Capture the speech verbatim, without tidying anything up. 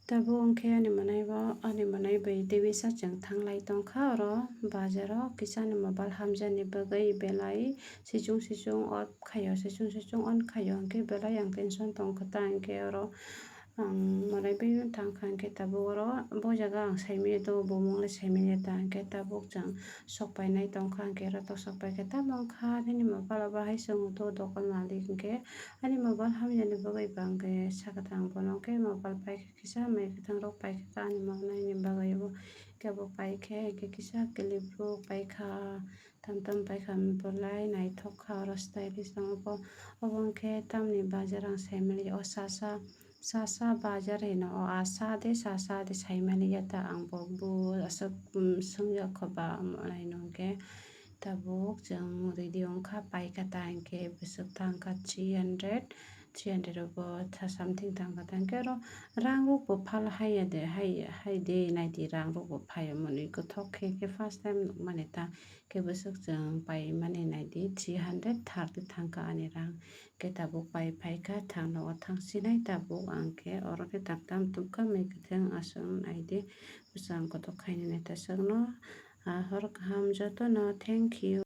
Tabuk hwnkhe ani mwnai bo, ani mwnai bai tebisa chwng thanglai tongkha oro bazar o, kisa ani mobile hamjakni bagwi belai sichung sichung off khaio, sichung sichung on khaio, hwnkhe belai ang tension tongkha ta hwnkhe oro. Ang mwnai bai thangkha hwnkhe tabuk oro bo jaga ang saimanya tongo, bo mungli saimanya ta hwnkhe tabuk chwng sok painai tongkha hwnkhe oro tok sok paikhe tamo wngkha nini mobile o bahai chwng tongo dokan malik hwnkhe ani mobile hamyani bagwi ba hwnkhe sakha ta ang bono hwnkhe mobile paikha kisa mai kwthang rok paikha ani mwnai ni bagwi bo kebo paikhe hwnkhe kisa clip rok paikha. Tam tam paikha belai naithok kha oro stylish tongo bo. Obo hwnkhe tamni bazar ang saimali o sasa, sasa bazar hino o asa de sasa de saimaliya ta ang bo bu aswk, um, swngjak kho ba naino hwnkhe tabuk chwng ready wngkha paikha ta hwnkhe bwswk thangkha three hundred, three hundred o bo tha something thangkha ta hwnkhe oro rang rok bo phal haiya de hai, hai de naidi rang rok bo phaiya mwnwi kwthok khe khe first time nukmani ta. Khe bwswk chwng paimani naidi three hundred thirty thangkha ani rang. Khe tabuk pai phaikha thangno o thangsinai tabuk ang khe oro khe tam tam tubkha mai kwthwng aswk naidi bwswk ang kotok khainani ta swkno. Ah, hor kaham jotono, thank you.